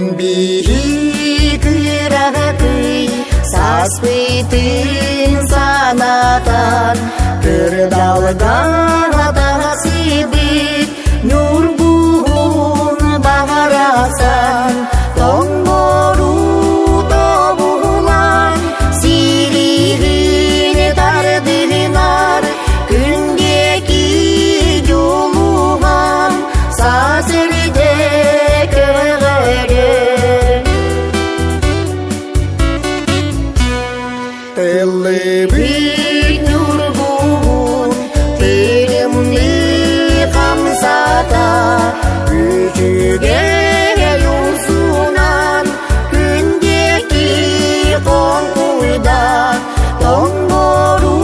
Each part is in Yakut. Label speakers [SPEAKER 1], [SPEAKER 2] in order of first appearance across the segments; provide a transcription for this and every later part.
[SPEAKER 1] Эн биһи кыраһакый сааспытын санатан кырдалга тахсыбыт ньургуһун баҕарасан тоҥмору тобулан сириһин тардыһынар күн диэки дьулуһан саас эрдэ көҕөрөр. Тыллыбыт ньургуһун тырымныы хамсата үчүгэй урсунан күн диэки хоҥкуйда тоҥмору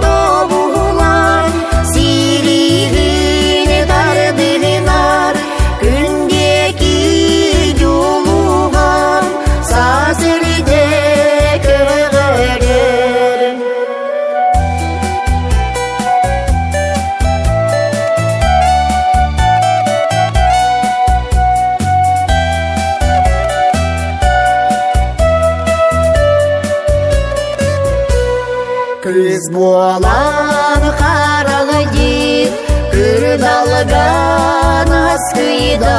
[SPEAKER 1] тобулан сириһин тардыһынар күн диэки дьулуһан саас эрдэ көҕөрөр. Кыыс буолан харалдьыт, кырдалган аскыйда.